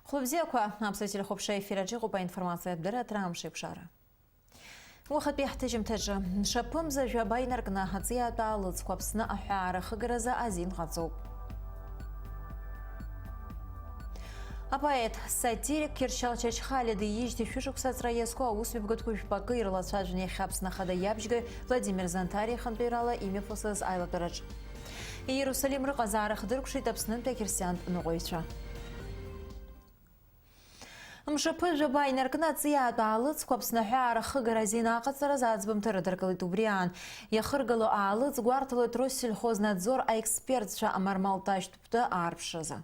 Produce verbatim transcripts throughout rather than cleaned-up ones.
Хәлыбзиақәа, Аԥсуа телехәаԥшра ефир аҿы иҟоуп аинформациатә дырраҭара Амш еиқәшара. Уахатәи ҳҭыжьымҭаҿы, мшаԥымза жәаба инаркны аҵиаатә аалыҵқәа Аԥсны аҳәаара ахыгаразы азин ҟаҵоуп. Апоет, сатирик Кьыршьал Чачхалиа диижьҭеи шәышықәса аҵра иазку аусмҩаԥгатәқәа жәпакы ирылацәажәон иахьа Аԥсны Ахада иабжьгаҩ Владимир Занҭариа ихантәаҩрала имҩаԥысыз аилатәараҿ. Иерусалим рыҟазаара хдыркәшеит Аԥснынтәи ақьырсиантә ныҟәаҩцәа. Мшаԥы жәаба инаркны аҵиаатә аалыҵқәа Аԥсны аҳәаара ахыгара азин аҟаҵараз аӡбамҭа рыдыркылеит. Убри аан, иахыргало аалыҵ гәарҭалоит Россельхознадзор аекспертцәа амармалташьтә ԥты аарԥшразы.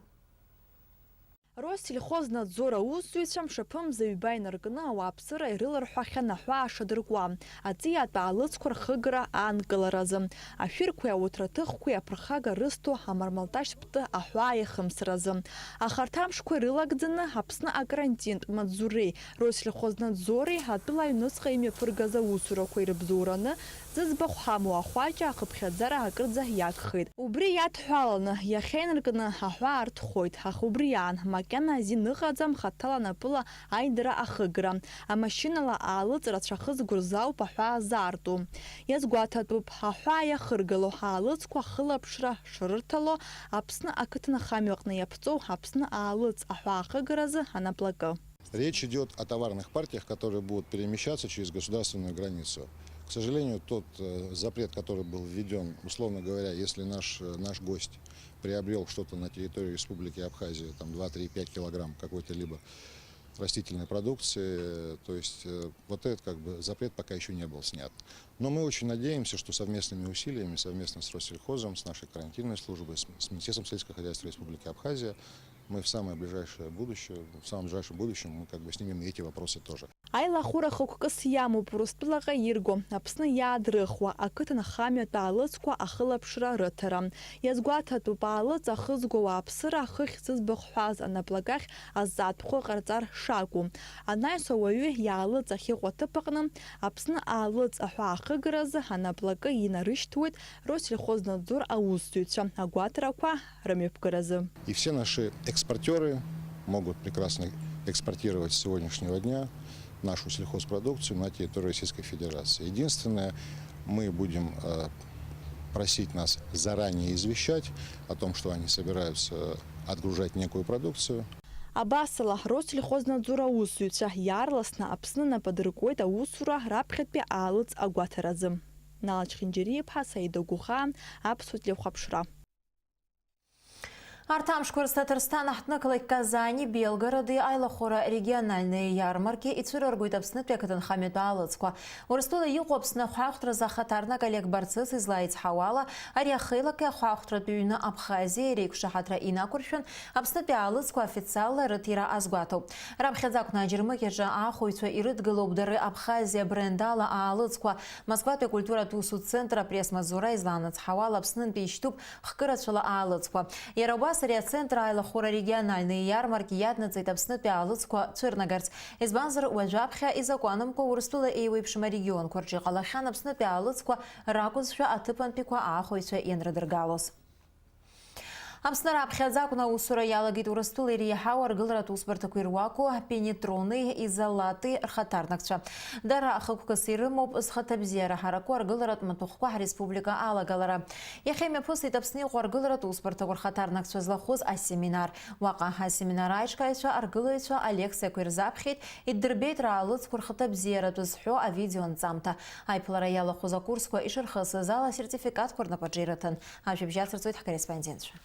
Россельхознадзор аусзуҩцәа мшаԥымза ҩба инаркны ауааԥсыра ирыларҳәахьан аҳәаа шадыркуа, аҵиаатә аалыҵқәа рхыгара аанкыларазы, ашәырқәеи ауҭраҭыхқәеи аԥырхага рызҭо амармалташьтә ԥты аҳәаа иахымсразы. Аха арҭ амшқәа ирылагӡаны Аԥсны акарантинтә маҵзуреи Россельхознадзори атәыла аҩныҵҟа имҩаԥыргаз аусурақәа ирыбзоураны, зыӡбахә ҳамоу ахәаҷа ахыԥхьаӡара акырӡа иагхеит. Убри иадҳәаланы, иахьа инаркны аҳәаа арҭхоит, аха убри аан, макьана азин ыҟаӡам хаҭала напыла аидара ахыгра, амашьынала аалыҵ рацәа ахызго рзы ауп аҳәаа заарту. Иазгәаҭатәуп, аҳәаа иахыргало аалыҵқәа ахылаԥшра шрырҭало, Аԥсны ақыҭанхамҩаҟны иаԥҵоу Аԥсны аалыҵ аҳәаа ахыгаразы анаплакы. Речь идёт о товарных партиях, которые будут перемещаться через государственную границу. К сожалению, тот, э, запрет, который был введён, условно говоря, если наш, э, наш гость приобрёл что-то на территории Республики Абхазия, там, два, три, пять килограмм какой-то либо растительной продукции, э, то есть, э, вот этот, как бы, запрет пока ещё не был снят. Но мы очень надеемся, что совместными усилиями, совместно с Россельхозом, с нашей карантинной службой, с, с Министерством сельского хозяйства Республики Абхазия, мы в самое ближайшее будущее, в самом ближайшем будущем мы, как бы, снимем и эти вопросы тоже. Аилахәыра хықәкыс иамоуп Урыстәылаҟа ирго, Аԥсны иаадрыхуа ақыҭанхамҩатә аалыҵқәа ахылаԥшра рыҭара. Иазгәаҭатәуп аалыҵ ахызго ауааԥсыра ахыхь зыӡбахә ҳәаз анаплакахь азҵаатәқәа ҟарҵар шакәу. Анаҩс ауаҩы иаалыҵ ахьыҟоу аҭыԥ аҟны Аԥсны аалыҵ аҳәаа ахыгаразы анаплакы инарышьҭуеит Россельхознадзор аусзуҩцәа агәаҭарақәа рымҩаԥгаразы. И все наши экспортёры могут прекрасно экспортировать с сегодняшнего дня нашу сельхозпродукцию на территорию Российской Федерации. Единственное, мы будем, э, просить нас заранее извещать о том, что они собираются отгружать некую продукцию. Абасала, Россельхознадзор аусзуҩцәа иаарласны Аԥсны нап адыркуеит аусура раԥхьатәи аалыҵ агәаҭаразы. Нала Чхинџьариа-иԥҳа, Саида Гәыхаа, Аԥсуа телехәаԥшра. Арҭ амшқәа рзы Ҭаҭырсҭан аҳҭнықалақь Казани Белгороди аилахәыра региональные иармарки ицәырыргоит Аԥснытәи ақыҭанхамҩатә аалыҵқәа. Урыстәыла иҟоу Аԥсны ахәаахәҭразы ахаҭарнак Олег Барцыц излаицҳауала, ари ахеилак ахәаахәҭратә ҩны Абхазиа иреиқәшаҳаҭра инақәыршәан, Аԥснытәи аалыҵқәа официалла рыҭира азгәаҭоуп. Раԥхьаӡа акәны аџьармыкьаҿы аахәаҩцәа ирыдгылоуп дара Абхазиа бренд ала аалыҵқәа. Москватәи акультуратә усу центр апресс-маҵзура излаанацҳауала, Аԥснынтәи ишьҭуп хкы рацәала аалыҵқәа. Иара убас ари ацентр аилахәыра региональный иармарк иаднаҵеит Аԥснытәи аалыҵқәа цәырнагарц. Избанзар, уажәаԥхьа изакәанымкәа Урыстәыла еиуеиԥшым арегионқәа рҿы иҟалахьан Аԥснытәи аалыҵқәа ракәызшәа аҭыԥантәиқәа аахәаҩцәа ианрыдыргалоз. Аԥсны раԥхьаӡа акәны аусура иалагеит Урыстәыла иреиҳау аргыларатә усбарҭақәа ируаку Пенетрони Изолати рхаҭарнакцәа. Дара хықәкыс ирымоуп зхаҭабзиара ҳараку аргыларатә маҭәахәқәа ҳреспублика алагалара. Иахьа имҩаԥысит Аԥсны иҟоу аргыларатә усбарҭақәа рхаҭарнакцәа злахәыз асеминар. Уаҟа асеминар аиҿкааҩцәа аргылаҩцәа алекциақәа ирзаԥхьеит, иддырбеит раалыҵқәа рхаҭабзиаратә зҳәо авидео нҵамҭа. Аиԥылара иалахәыз акурсқәа ишырхысыз ала асертификатқәа рнапаҿы ирыҭан. Ажәабжь ацырҵоит ҳкорреспондентцәа.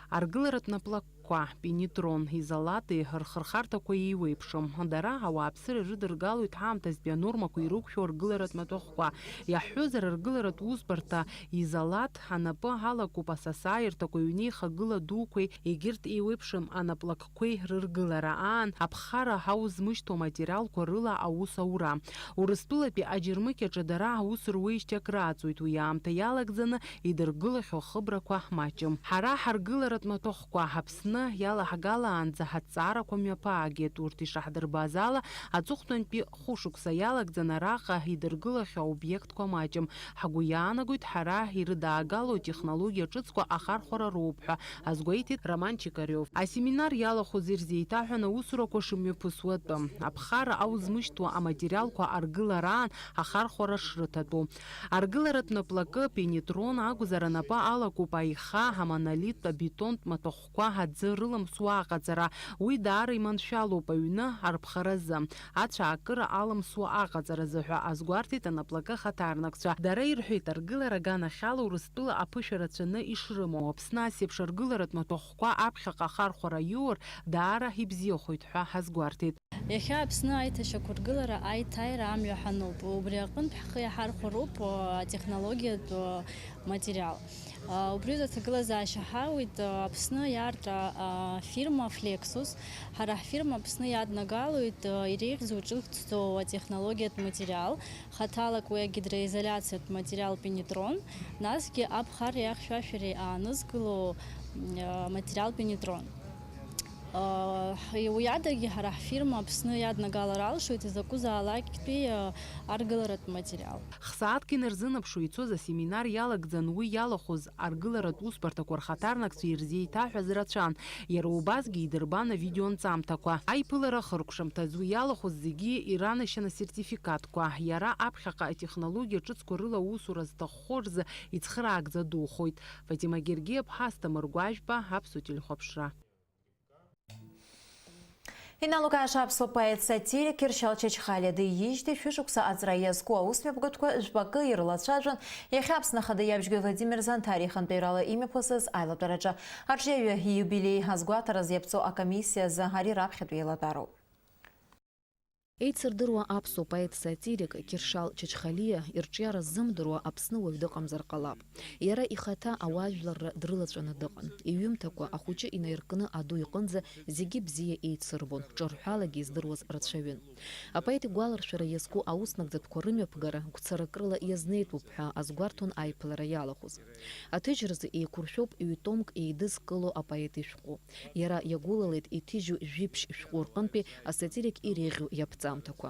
Аргыларатә наплакқәа, Пенетрон, Изолати рхырхарҭақәа еиуеиԥшым. Дара ауааԥсыра ирыдыргалоит ҳаамҭазтәи анормақәа ирықәшәо аргыларатә маҭәахәқәа. Иаҳҳәозар, аргыларатә усбарҭа Изолат анапы алакуп асасааирҭақәа, ҩнеихагыла дуқәеи, егьырҭ еиуеиԥшым анаплакқәеи рыргылара аан аԥхара ҳаузмышьҭуа материалқәа рыла аус аура. Урыстәылатәи аџьармыкьаҿы дара аус руеижьҭеи акрааҵуеит, уи аамҭа иалагӡаны идыргылахьоу ахыбрақәа маҷым. Ҳара ҳаргыларатә маҭәахәқәа Аԥсны иалаҳгалаанӡа ҳаҭҵаарақәа мҩаԥаагеит. Урҭ ишаҳдырбаз ала, аҵыхәтәантәи хәышықәса иалагӡаны араҟа идыргылахьоу аобиектқәа маҷым. Ҳгәы иаанагоит, ҳара ирыдаагало атехнологиа ҿыцқәа ахархәара роуп ҳәа азгәеиҭеит Роман Чикарев. Асеминар иалахәыз ирзеиҭаҳәан аусурақәа шымҩаԥысуа атәы, аԥхара аузмышьҭуа аматериалқәа аргылараан ахархәара шрыҭатәу. Аргыларатә наплакы, пенетрон акәзар, анапы алакуп аиха, амонолиттә абетонтә маҭәахәқәа аӡы рыламсуа аҟаҵара. Уи даара иманшәалоуп аҩны арԥхаразы, ацәаакыра аламсуа аҟаҵаразы ҳәа азгәарҭеит анаплакы ахаҭарнакцәа. Дара ирҳәеит, аргылара аганахьала Урыстәыла аԥышәа рацәаны ишрымоу. Аԥсны ас еиԥш аргыларатә маҭәахәқәа аԥхьаҟа ахархәара иоур, даара ибзиахоит ҳәа ҳазгәарҭеит. Иахьа Аԥсны аиҭашьақәыргылара аиҭаира амҩа ҳануп. Убри аҟынтә ҳхы иаҳархәароуп, а, атехнологиатә, а, материал. А, убри рзы аҭагылазаашьа ҳауит, а, Аԥсны иаартра, а, фирма Flexus. Ҳара ҳфирма Аԥсны иаднагалоит, а, иреиӷьӡоу ҿыцӡоу атехнологиатә материал, хаҭалак уи агидроизоляциатә материал пенетрон, насгьы аԥхарреи ахьшәашәареи аанызкыло, м, а, материал пенетрон. Уи адагьы ҳара ҳфирма Аԥсны иаднагалар алшоит изакәызаалакьтәи аргыларатә материал. Хсааҭк инарзынаԥшуа ицоз асеминар иалагӡан уи иалахәыз аргыларатә усбарҭақәа рхаҭарнакцәа ирзеиҭаҳәаз рацәан. Иара убасгьы идырбан авидеонҵамҭақәа. Аиԥылара ахыркәшамҭаз уи иалахәыз зегьы иранашьан асертификатқәа. Иара аԥхьаҟа атехнологиа ҿыцқәа рыла аусура зҭаххо рзы ицхыраагӡа духоит. Фатима Гергиаԥҳа, Асҭамыр Гәажәба, Аԥсуа телехәаԥшра. Иналукааша аԥсуа поет-сатирик Кьыршьал Чачхалиа диижьҭеи шәышықәса аҵра иазку аусмҩаԥгатәқәа жәпакы ирлацәажәон иахьа Аԥсны Ахада иабжьгеи Владимир Занҭариа ихантәаҩрала имҩаԥысыз аилатәараҿы. Арҿиаҩы ииубилеи азгәаҭараз иаԥҵоу акомиссиа азы ари раԥхьатәи еилатәароуп. Еицырдыруа аԥсуа поет-сатирик Кьыршьал Чачхалиа ирҿиара ззымдыруа Аԥсны уаҩ дыҟамзар ҟалап. Иара ихаҭа ауаажәларра дрылаҵәаны дыҟан. Иҩымҭақәа ахәыҷы инаиркны аду иҟынӡа зегьы бзиа еицырбон, ҿырҳәалагьы издыруаз рацәаҩын. Апоет игәаларшәара иазку ауснагӡатәқәа рымҩаԥгара гәцаракрыла иазнеитәуп ҳәа азгәарҭон аиԥылара иалахәыз. Аҭыжьразы еиқәыршәоуп ҩ-томк еидызкыло апоет ишәҟәы. Иара иагәылалеит иҭыжьу жәиԥшь шәҟәы рҟынтәи асатирик иреиӷьу иаԥҵамҭақәа.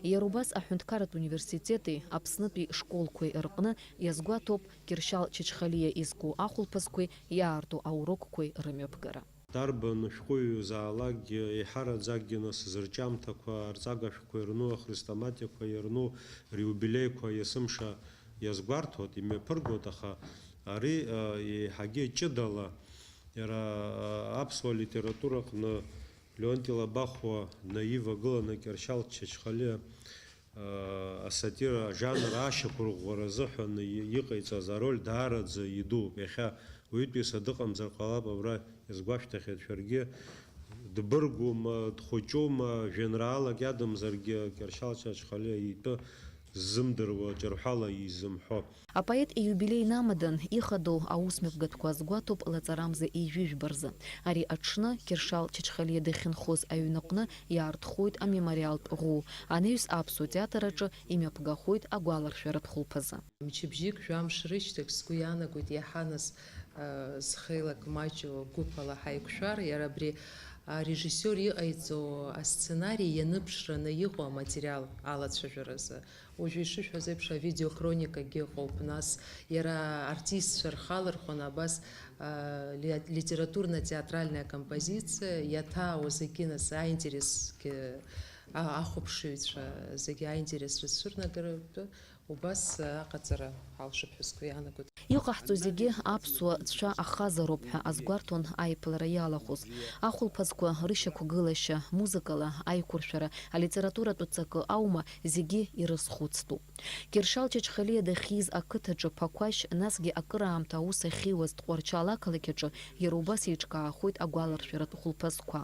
Иара убас аҳәынҭқарратә университети Аԥснытәи школқәеи рҟны иазгәаҭоуп Кьыршьал Чачхалиа изку ахәылԥазқәеи иаарту аурокқәеи рымҩаԥгара. Дарбан шәҟәыҩҩызаалакгьы, еиҳараӡакгьы нас зырҿиамҭақәа, арҵагашәқәа ирну, ахрестоматиақәа ирну, риубилеиқәа есымша иазгәарҭоит, имҩаԥыргоит, аха ари, а, еиҳагьы ҷыдала иара, а, аԥсуа литератураҟны Леонти Лабахәуа наивагыланы Кьыршьал Чачхалиа, а, асатира ажанр ашьақәырӷәӷәара азыҳәан и-, иҟаиҵаз ароль даараӡа идууп. Иахьа уаҩытәыҩса дыҟамзар ҟалап, абра иазгәашәҭахьеит шәаргьы, дбыргума, дхәыҷума, жәеинраалак иадамзаргьы, Кьыршьал Чачхалиа итәы ззымдыруа, ҿырҳәала изымҳәо. Апоет ииубилеи инамадан, ихадоу аусмҩаԥгатәқәа азгәаҭоуп лаҵарамза ижәижәба рзы. Ари аҽны Кьыршьал Чачхалиа дахьынхоз аҩныҟны иаартхоит амемориалтә ӷәы, анаҩс аԥсуа театр аҿы имҩаԥгахоит агәаларшәаратә хәылԥазы. Мчыбжьык, жәамш рышьҭахь сгәы иаанагоит иаҳа нас, а, зхеилак маҷу гәыԥ ала ҳаиқәшәар, иара абри арежиссиор иҟаиҵо асценари ианыԥшраны иҟоу аматериал алацәажәаразы. Уажәы ишышәҳәаз еиԥш, авидеохроникагьы ыҟоуп, нас иара артистцәа рхалырхәаны абас, а, ли-, литературно-театральная композициа иаҭаауа зегьы, нас аинтересгьы, а, ахәаԥшыҩцәа зегьы аинтерес рыцәырнагаратәы убас аҟаҵара ҳалшап ҳәа сгәы иаанагоит. Иҟаҳҵо зегьы аԥсуа цәа ахазароуп ҳәа азгәарҭон аиԥылара иалахәыз. Ахәылԥазқәа рышьақәгылашьа, музыкала аиқәыршәара, алитературатә ҵакы аума, зегьы ирызхәыцтәуп. Кьыршьал Чачхалиа дахьиз ақыҭаҿы Ԥақәашь, насгьы акыраамҭа аус ахьиуаз Тҟәарчал ақалақь аҿы иара убас еиҿкаахоит агәаларшәаратә хәылԥазқәа.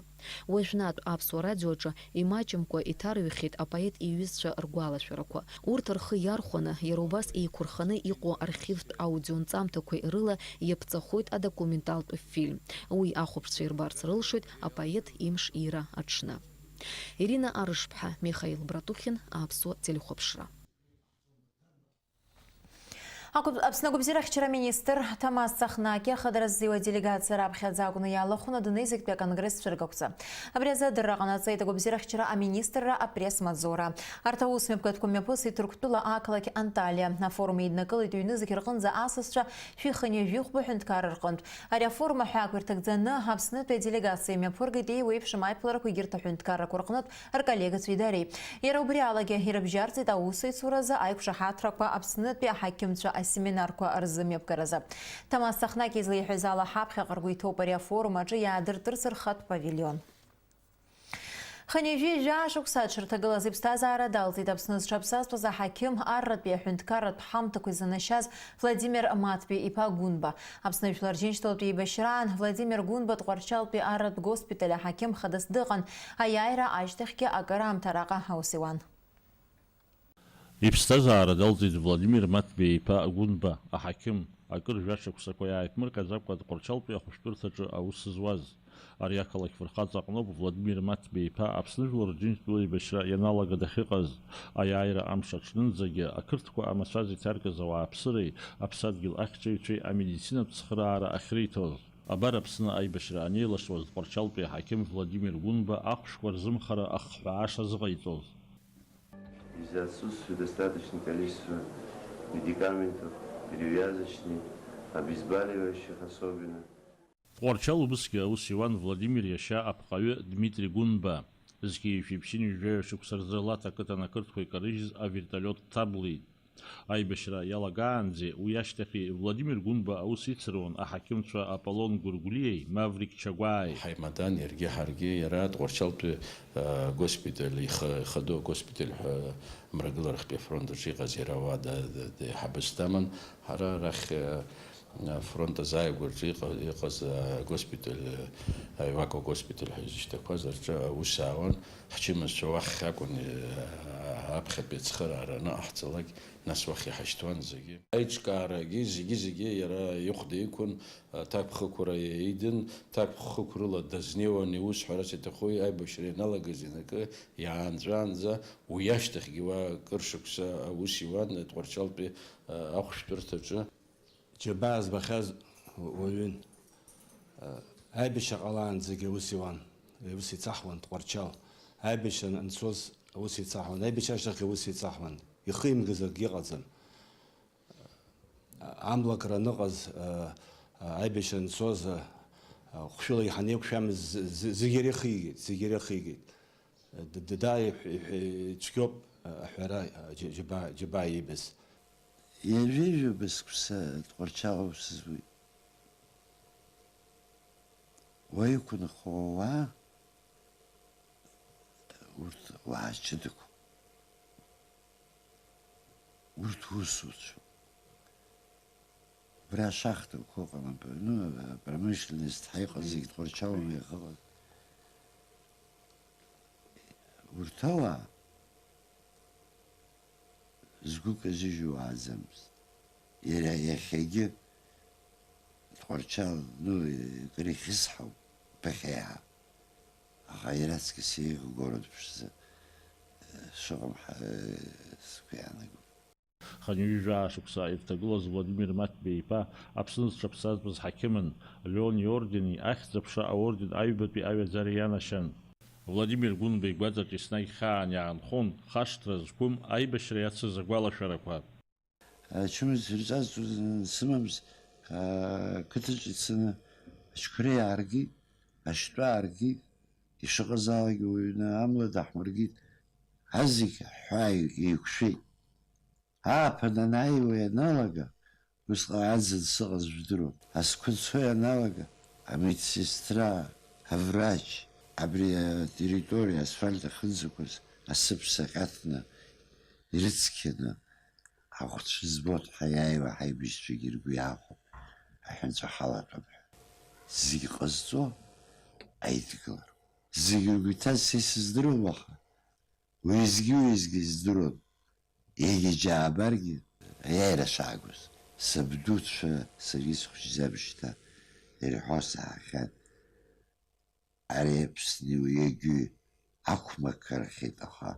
Уажәнатә аԥсуа радиоаҿы имаҷымкәа иҭарыҩхьеит апоет иҩызцәа ргәалашәарақәа. Урҭ рхы иархәаны, иара убас еиқәырханы иҟоу архивтә аудионҵамҭақәеи рыла иаԥҵахоит адокументалтә фильм. Уи ахәаԥшцәа ирбарц рылшоит апоет имш ира аҽны. Ирина Арышԥҳа, Михаил Братухин, Аԥсуа телехәаԥшра. Агәыб-, Аԥсны агәабзиарахьчара аминистр Ҭамаз Цахнаки ахадара ззиуа аделегациа раԥхьаӡа акәны иалахәын адунеизегьтәи аконгресс цәыргақәҵа. Абри азы адырра ҟанаҵеит агәабзиарахьчара аминистрра апресс-маҵзура. Арҭ аусмҩаԥгатәқәа мҩаԥысит Ҭырқәтәыла ақалақь Анталиа. Афорум еиднакылеит ҩнызқь рҟынӡа асасцәа шәи хынҩажәи хәба ҳәынҭқарра рҟынтә. Ари афорум аҳәаақәа ирҭагӡаны Аԥснытәи аделегациа имҩаԥыргеит еиуеиԥшым аиԥыларақәа егьырҭ аҳәынҭқаррақәа рҟнытә рколлегацәеи дареи. Иара убри алагьы ирыбжьарҵеит аусеицуразы аиқәшаҳаҭрақәа Аԥснытәи аҳақьымцәа асеминарқәа рзымҩаԥгаразы. Ҭамаз Цахнаки излеиҳәаз ала, ҳаԥхьаҟа ргәы иҭоуп ари афорум аҿы иаадыртырц рхатә павилион. Хынҩажәи жәаа шықәса аҽырҭагылаз иԥсҭазаара далҵит Аԥсны зҽаԥсазтәыз аҳақьым, арратәи аҳәынҭқарратә ҳамҭақәа изанашьаз Владимир Маҭбеи-иԥа Гәынба. Аԥсны Жәлар Џьынџьтәылатә еибашьраан Владимир Гәынба Тҟәарчалтәи арратә госпиталь аҳақьым хадас дыҟан, аиааира ашьҭахьгьы акыраамҭа араҟа аус иуан. Иԥсҭазаара далҵит Владимир Маҭбеи-иԥа Гәынба, аҳақьым, акыр жәашықәсақәа иааиԥмырҟьаӡакәа Тҟәарчалтәи ахәышәтәырҭаҿы аус зуаз. Ари ақалақь фырхаҵа аҟноуп Владимир Маҭбеи-иԥа Аԥсны Жәлар Рџьынџьтәыла еибашьра ианалага дахьыҟаз. Аиааира амш аҽнынӡагьы ақырҭқәа амацәаз иҭаркыз ауааԥсыреи аԥсадгьыл ахьчаҩцәеи амедицинатә цхыраара ахьриҭоз. Абар Аԥсны аибашьра анеилашуаз Тҟәарчалтәи аҳақьым Владимир Гәынба ахәшәқәа рзымхара ахҳәаа шазыҟаиҵоз. Из-за отсутствия достаточного количества медикаментов, перевязочных, обезболивающих особенно. Тҟәарчал убысгьы аус иуан Владимир иашьа апҟаҩы Дмитри Гәынба. Зқьи жәшәи ԥшьынҩажәи жәаҩа шықәса рзы Лаҭа ақыҭан ақырҭқәа икарыжьыз авертолиот дҭаблит. Аибашьра иалагаанӡеи уи ашьҭахьи Владимир Гәынба аус ицыруан аҳақьымцәа Аполлон Гәыргәлиеи Маврик Чагәааи. Ҳаимадан иаргьы ҳаргьы, иара Тҟәарчалтәи, а, госпиталь, ихы-, ихадоу агоспиталь ҳәа Мрагыларахьтәи афронт аҿы иҟаз иара уа да-, да-, деиҳабыс даман, ҳара арахь, а, афронт азааигәараҿы иҟа-, иҟаз агоспиталь, а, Аивако госпиталь ҳәа изышьҭақәаз аҿы аус аауан. Ҳчымазцәа уахь акәын, а, аԥхьатәи ацхыраара аныҟаҳҵалак, нас уахь иҳашьҭуан зегьы. Аиҿкаарагьы зегьы-зегьы иара ихәда иқәын, аҭакԥхықәра иаидын, ҭакԥхықәрыла дазнеиуан, иус ҳәарас иаҭаху аибашьра ианалагаз инаркны иаанҵәаанӡа, уи ашьҭахьгьы уа кыр шықәса аус иуан Тҟәарчалтәи, а, ахәшәтәырҭаҿы. Џьабаа збахьаз уаҩын. Аибашьра ҟалаанӡагьы аус иуан, аус иҵаҳуан Тҟәарчал. Аибашьра анцоз аус еицаҳуан, аибашьра ашьҭахьгьы аус еицаҳуан, ихимгаз акгьы ыҟаӡам. Амлакра аныҟаз, аибашьра анцоз, хәшәыла иҳанеиқәшәамыз з-, з-, зегьы ирыхигеит, зегьы ирыхигеит. Д-, д-, да, иҳә-, иҳә-, ицәгьоуп аҳәара, џьа-, џьабаа, џьабаа иибаз. Ҩажәи жәаба шықәса Тҟәарчал аус зуеит. Уа иқәынхо ауаа, урҭ уаа ҷыдақәоуп. Урҭ усуцәоуп. Убра ашахтақәа ыҟан, ну, апромышленность ҳәа иҟаз зегь Тҟәарчалны иахыҟаз. Урҭ ауаа згәы казыжьуа уааӡамызт. Иара иахьагьы Тҟәарчал, ну, кыр ихьысҳауп, ԥыхьа иаҳа. Аха иара аҵкыс еиӷьу город ԥшӡа, э, шыҟам ҳа-, э, сгәы иаанагоит. Хынҩажәи жәаа шықәса ирҭагылаз Владимир Маҭбеи-иԥа Аԥсны зҽаԥсазтәыз ҳақьымын, Леон иордени Ахьӡ-аԥша аорден аҩбатәи аҩаӡара ианашьан. Владимир Гәынба игәаҵаҿ еснагь хаан иаанхон хашҭра зқәым аибашьра иацыз агәалашәарақәа. Ачымазцәа ирҵазҵоз сымамыз, ақыҭаҿ ицаны ачқәреи ааргеит, ашьтәа ааргеит, ишыҟазаалак уҩны амла даҳмыргеит. Азегь ҳәаа еиқәшәеит. Ааԥын анааиуа ианалага, усҟан аӡын сыҟаз жәдыруан. Азқәа нцо ианалага, амедсестра, аврач, абри атерриториа асфальт ахьынӡақәыз асыԥса ҟьаҭны, ирыцқьаны, ахәцәа збоит ҳәа иааиуа ҳаибашьцәагьы ргәы иаахәо, аҳәынҵәа ҳалатәап ҳәа. Зегь ҟазҵо аидгылароуп. Зегь ргәы иҭаз са исыздыруам, аха уеизгьы-уеизгьы издыруан. Егьа џьаабаргьы, аиааира шаагоз, сабдуцәа саргьы схәыҷӡам шьҭа, ирҳәо саҳахьан. Ари Аԥсни уи егьи ақәмақархеит, аха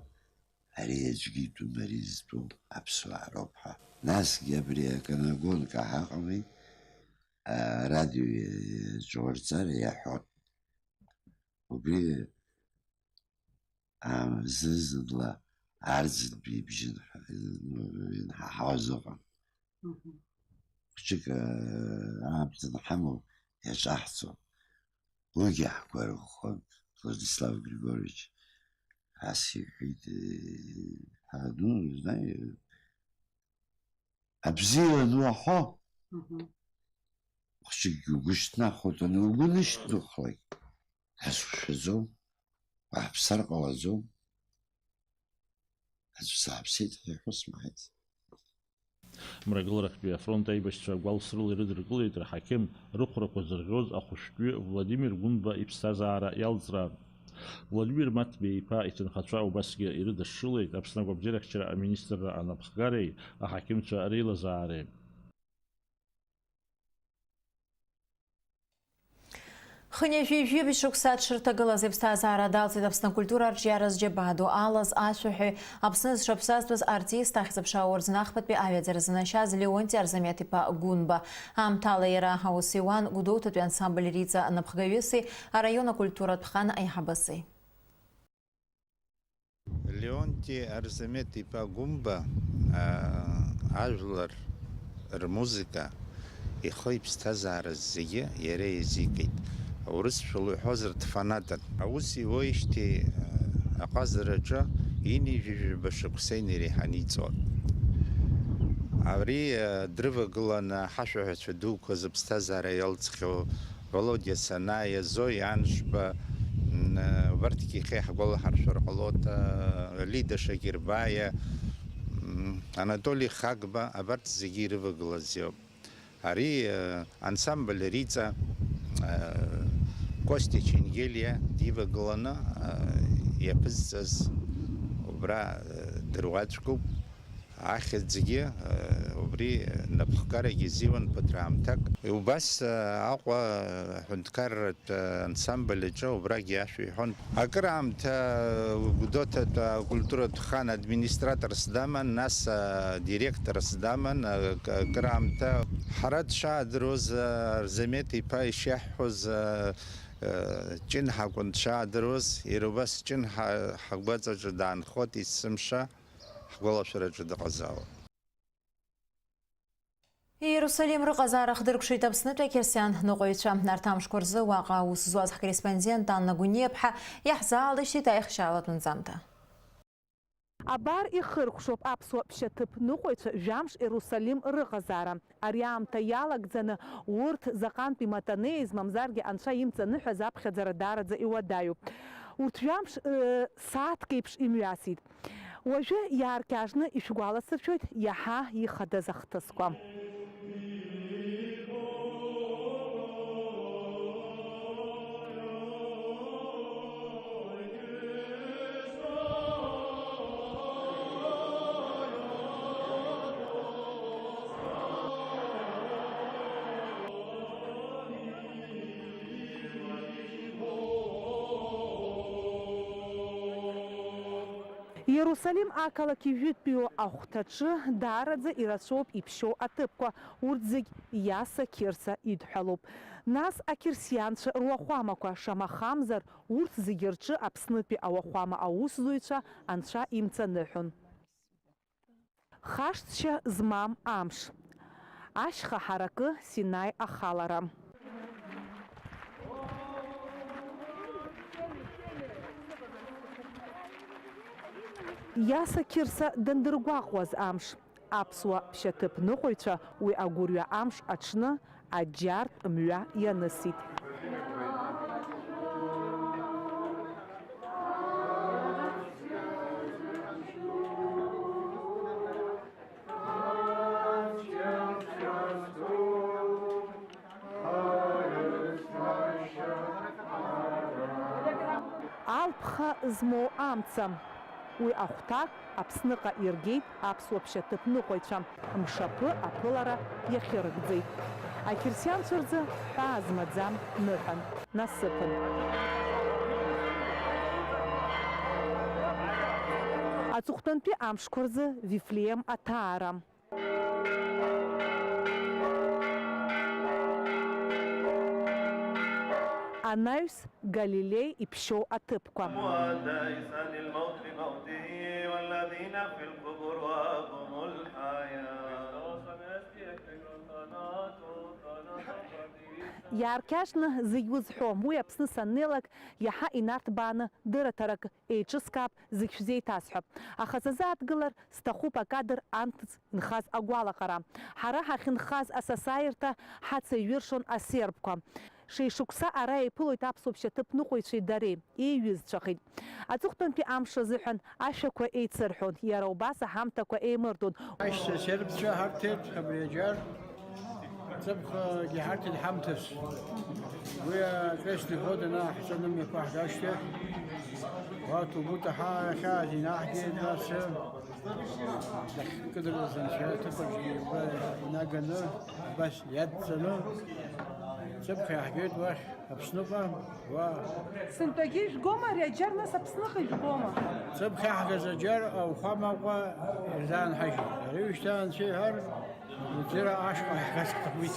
ари аӡәгьы итәым, ари зтәым аԥсуаа роуп ҳәа. Насгьы абри аканагонка ҳаҟами, арадио иаҿурҵар иаҳәон. Убри, аа, зны-зынла арӡынтәи ибжьы нҳ-, инҳаҳауаз ыҟан. Мгм. Хәыҷык, аа, аамҭа анҳамоу иаҿаҳҵон. Уигьы ҳгәарӷәӷәон, Владислав Григорьевич ас иҳәеит, аа, ну, знаю, абзиа ануаҳәо, мгм, хәыҷыкгьы угәы шьҭнахуеит, ани угәы нышьҭнахлак, ҳазқәшәаӡом, уааԥсар ҟалаӡом. Аӡә сааԥсеит ҳәа иҳәо смаҳаит. Мрагыларахьтәи афронт аибашьцәа гәалсрыла ирыдыркылеит рҳақьым рыхәрақәа зырӷьоз ахәышәтәҩы Владимир Гәынба иԥсҭазаара иалҵра. Владимир Маҭбеи-иԥа иҭынхацәа убасгьы ирыдашшылеит Аԥсны агәабзиарахьчара аминистрра анапхгареи аҳақьымцәа реилазаареи. Хынҩажәи жәибжь шықәса дшырҭагылаз иԥсҭазаара далҵит Аԥсны акультура арҿиара зџьабаа ду алаз ашәаҳәаҩ, Аԥсны зҽаԥсазтәыз артист, ахьӡ-аԥша орден ахԥатәи аҩаӡара занашьаз Леонти Арзамеҭ-иԥа Гәынба. Аамҭала иара аус иуан Гәдоуҭатәи ансамбль Риҵа напхгаҩыси араион акультуратә хан аиҳабыси. Леонти Арзамеҭ-иԥа Гәымба, аа, ажәлар рмузыка ихы иԥсҭазаара зегьы иара иазикит. Урысшәала иҳәозар, дфанатын. Аус иуеижьҭеи, аа, аҟазараҿы ҩынҩажәи жәаба шықәса инареиҳаны иҵон. Ари, аа, дрывагыланы ҳашәаҳәацәа дуқәа зыԥсҭазаара иалҵхьоу Володиа Санаиа, Зоиа Аншба, м, убарҭгьы ихы иаҳгәалаҳаршәар ҟалоит, а, Лида Шакирбаиа, м, Анатоли Хагба, абарҭ зегьы ирывагылаз иоуп. Ари, а, ансамбль Риҵа, а, Костиа Ченгелиа дивагыланы, а, иаԥызҵаз убра, а, дыруаӡәкуп. Ахьӡгьы, э, убри напхгарагьы зиуан ԥыҭраамҭак. Убас, э, Аҟәа, э, аҳәынҭқарратә, э, ансамбль аҿы убрагьы ашәа иҳәон. Акыраамҭа, э, Гәдоуҭатә акультуратә хан администраторс даман, нас, э, директорс даман, э, к-, акыраамҭа. Ҳара дшаадыруаз, э, Арзамеҭ-иԥа ишиаҳҳәоз, э, э, Ҷын ҳакәын дшаадыруаз, иара убас Ҷын ҳа-, ҳгәаҵаҿы даанхот есымша. Ҳгәалашәараҿы дыҟазаауан. Иерусалим рыҟазаара хдыркәшеит Аԥснытәи ақьырсиан ныҟәаҩцәа. Арҭ амшқәа рзы уаҟа аус зуаз ҳкорреспондент Анна Гәыниаԥҳа иаҳзаалышьҭит аихшьаалатә нҵамҭа. Абар ихыркәшоуп аԥсуа ԥшьаҭыԥ ныҟәаҩцәа жәамш Иерусалим рыҟазаара. Ари аамҭа иалагӡаны урҭ заҟантә иматанеиз, мамзаргьы Анцәа имҵаныҳәаз аԥхьаӡара даараӡа иуадаҩуп. Урҭ жәамш, ыы, сааҭк еиԥш имҩасит. Уажәы иааркьаҿны ишәгәаласыршәоит иаҳа ихадаз ахҭысқәа. Иерусалим ақалақь ижәытәтәиу ахәҭаҿы даараӡа ирацәоуп иԥшьоу аҭыԥқәа, урҭ зегь Иаса Қьырса идҳәалоуп. Нас ақьырсианцәа руахәамақәа, шамахамзар, урҭ зегьы рҿы Аԥснытәи ауахәама аусзуҩцәа Анцәа имҵаныҳәон. Хашҭшьа змам амш. Ашьха ҳаракы, Синаи ахалара. Иаса Қьырса дандыргәаҟуаз амш. Аԥсуа ԥшьаҭыԥ ныҟәаҩцәа уи агәырҩа амш аҽны аџьартә мҩа ианысит. Алԥха змоу амца. Уи ахәҭак Аԥсныҟа иргеит аԥсуа ԥшьаҭыԥ ныҟәаҩцәа, мшаԥы аԥылара иахьырыгӡеит. Ақьырсианцәа рзы ҳәаа змаӡам ныҳәан, насыԥын. Аҵыхәтәантәи амшқәа рзы Вифлеем аҭаара. Анаҩс, Галилеи иԥшьоу аҭыԥқәа. Иаарқьаҿны зегь узҳәом, уи Аԥсны саннеилак, иаҳа инарҭбааны дырраҭарак еиҿыскаап, зегь шәзеиҭасҳәап. Аха сазааҭгылар сҭахуп акадр анҭыҵ инхаз агәалаҟара. Ҳара ҳахьынхаз асасааирҭа ҳацеиҩыршон асербқәа. Шеишықәса ара еиԥылоит аԥсуа ԥшьаҭыԥныҟәаҩцәеи дареи, еиҩызцәахеит. Аҵыхәтәантәи амш азыҳәан ашәақәа еицырҳәон, иара убас аҳамҭақәа еимырдон. Аишьцәа сербцәа ҳарҭеит абри аџьар. Ҵыԥхгьы ҳарҭеит ҳамҭас. Уи акрестный ход анааҳҵа, нымҩақәа ҳгашьҭеи. Уа Ҭубута ҳа-, хьаас инаҳгеит, нас, дахькыдыргылаз анцәа аҭыԥаҿгьы уа инаганы, абас иадҵаны, ҵыԥх иаҳгеит уахь, Аԥсныҟа, уа. Сынтәагьы ижәгома ари аџьар, нас Аԥсныҟа ижәгома? Ҵыԥх иаҳгаз аџьар ауахәамаҟа ирзаанҳажьит. Ари уажәшьҭа анцәа иҳәар, Џьара ашҟа ҳгаз ҳҭахуеит.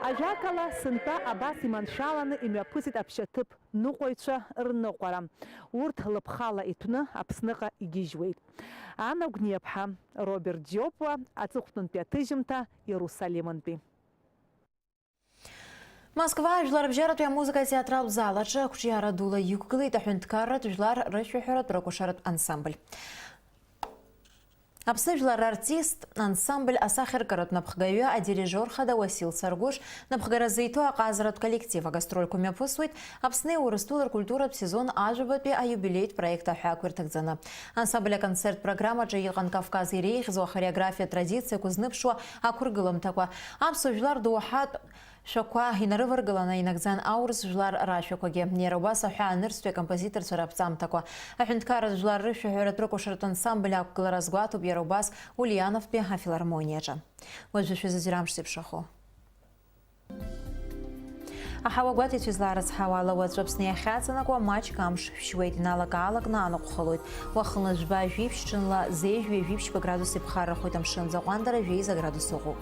Ажәакала, сынтәа абас иманшәаланы имҩаԥысит аԥшьаҭыԥ ныҟәаҩцәа рныҟәара. Урҭ лыԥхала иҭәны Аԥсныҟа игьежьуеит. Ана Гәниаԥҳа, Роберт Џьопуа, аҵыхәтәантәи аҭыжьымҭа Иерусалимынтәи. Москва ажәларбжьаратәи амузыка атеатралтә зал аҿы ақәҿиара дула иқәгылеит аҳәынҭқарратә жәлар рышәаҳәаратә рыкәашаратә ансамбль. Аԥсны жәлар рартист ансамбль асахьаркыратә напхгаҩы, адирижиор хада Уасил Саргәыш напхгара зиҭо аҟазаратә коллектив агастрольқәа мҩаԥысуеит Аԥсни Урыстәылеи ркультуратә сезон ажәабатәи аиубилеитә проект аҳәаақәа ирҭагӡаны. Ансамбль аконцерттә программаҿы иҟан Кавказ иреиӷьӡоу ахореографиатә традициақәа зныԥшуа ақәыргыламҭақәа, аԥсуа жәлар доуҳатә шәақәа инарываргыланы инагӡан аурыс жәлар рашәақәагьы, иара убас аҳәаа нырцәтәи акомпозиторцәа раԥҵамҭақәа. Аҳәынҭқарратә жәлар рышәаҳәаратә рыкәашаратә ансамбль ақәгылара азгәаҭоуп иара убас Ульяновтәи афилармониаҿы. Уажәы шәазыӡырҩ амш зеиԥшрахо. Аҳауа гәаҭеицәа излаарыцҳауа ала, уаҵәы Аԥсны иахьаҵанакуа маҷк амш шәшьуеит, иналак-аалакны анаҟә халоит. Уахынла жәба-жәиԥшь, ҽынла зеижә-ҩажәиԥшьба градус иԥхаррахоит, амшын аӡы аҟәандара жәеиза градус ыҟоуп.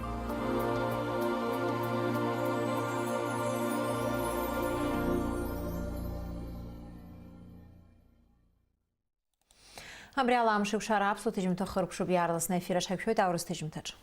Абри ала амш еиқәшара аԥсуа ҭыжьымҭа хыркәшоуп, иаарласны аефир аҿ ҳаиқәшәоит аурыс ҭыжьымҭаҿ.